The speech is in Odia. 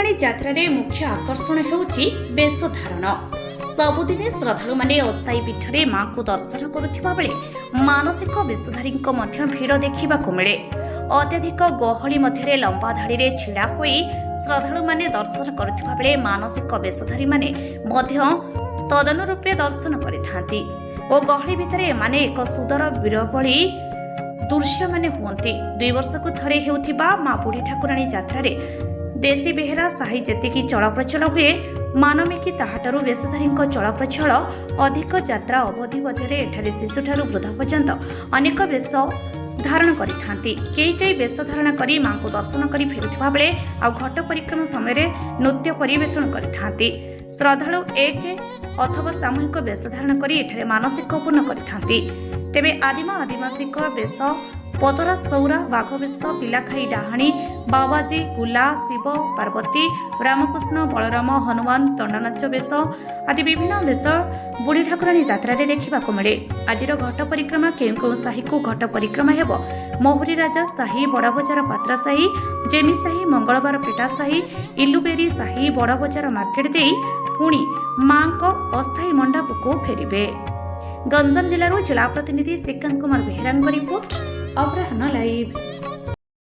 ଠାକୁରାଣୀ ଯାତ୍ରାରେ ମୁଖ୍ୟ ଆକର୍ଷଣ ହେଉଛି ବେଶ ଧାରଣ। ସବୁଦିନେ ଶ୍ରଦ୍ଧାଳୁମାନେ ଅସ୍ଥାୟୀ ପୀଠରେ ମାଙ୍କୁ ଦର୍ଶନ କରୁଥିବା ବେଳେ ମାନସିକ ବେଶଧାରୀଙ୍କ ମଧ୍ୟ ଭିଡ଼ ଦେଖିବାକୁ ମିଳେ। ଅତ୍ୟଧିକ ଗହଳି ମଧ୍ୟରେ ଲମ୍ବା ଧାଡ଼ିରେ ଛିଡ଼ା ହୋଇ ଶ୍ରଦ୍ଧାଳୁମାନେ ଦର୍ଶନ କରୁଥିବା ବେଳେ ମାନସିକ ବେଶଧାରୀମାନେ ମଧ୍ୟ ତଦନୁରୂପେ ଦର୍ଶନ କରିଥାନ୍ତି ଓ ଗହଳି ଭିତରେ ଏମାନେ ଏକ ସୁନ୍ଦର ବୀର ଭଳି ଦୃଶ୍ୟମାନେ ହୁଅନ୍ତି। 2 ବର୍ଷକୁ ଥରେ ହେଉଥିବା ମା ବୁଢ଼ୀ ଠାକୁରାଣୀ ଯାତ୍ରାରେ ଦେଶୀ ବେହେରା ସାହି ଯେତିକି ଚଳପ୍ରଚଳ ହୁଏ, ମାନମିକି ତାହାଠାରୁ ବେଶଧାରୀଙ୍କ ଚଳପ୍ରଚଳ ଅଧିକ। ଯାତ୍ରା ଅବଧି ମଧ୍ୟରେ ଏଠାରେ ଶିଶୁଠାରୁ ବୃଦ୍ଧ ପର୍ଯ୍ୟନ୍ତ ଅନେକ ବେଶ ଧାରଣ କରିଥାନ୍ତି। କେହି କେହି ବେଶ ଧାରଣ କରି ମାଙ୍କୁ ଦର୍ଶନ କରି ଫେରୁଥିବା ବେଳେ ଆଉ ଘଟ ପରିକ୍ରମା ସମୟରେ ନୃତ୍ୟ ପରିବେଷଣ କରିଥାନ୍ତି। ଶ୍ରଦ୍ଧାଳୁ ଏକ ଅଥବା ସାମୂହିକ ବେଶ ଧାରଣ କରି ଏଠାରେ ମାନସିକ ପୂର୍ଣ୍ଣ କରିଥାନ୍ତି। ତେବେ ଆଦିମ ଆଦିବାସୀଙ୍କ ବେଶ, ପତରା ସୌରା, ବାଘ ବେଶ, ପିଲାଖାଇ ଡାହାଣୀ, ବାବାଜୀ, ଗୁଲା, ଶିବ ପାର୍ବତୀ, ରାମକୃଷ୍ଣ, ବଳରାମ, ହନୁମାନ, ଦଣ୍ଡନାଚ ବେଶ ଆଦି ବିଭିନ୍ନ ବେଶ ବୁଢ଼ୀ ଠାକୁରାଣୀ ଯାତ୍ରାରେ ଦେଖିବାକୁ ମିଳେ। ଆଜିର ଘଟ ପରିକ୍ରମା କେଉଁ କେଉଁ ସାହିକୁ ଘଟ ପରିକ୍ରମା ହେବ? ମହୁରୀ ରାଜା ସାହି, ବଡ଼ବଜାର ପାତ୍ରା ସାହି, ଜେମି ସାହି, ମଙ୍ଗଳବାର ପେଟା ସାହି, ଇଲୁବେରୀ ସାହି, ବଡ଼ବଜାର ମାର୍କେଟ ଦେଇ ପୁଣି ମାଙ୍କ ଅସ୍ଥାୟୀ ମଣ୍ଡପକୁ ଫେରିବେ। ଗଞ୍ଜାମ ଜିଲ୍ଲାରୁ ଜିଲ୍ଲା ପ୍ରତିନିଧି ଶ୍ରୀକାନ୍ତ କୁମାର ବେହେରାଙ୍କ ରିପୋର୍ଟ, ଅପରାହ୍ନ ଲାଇଭ୍।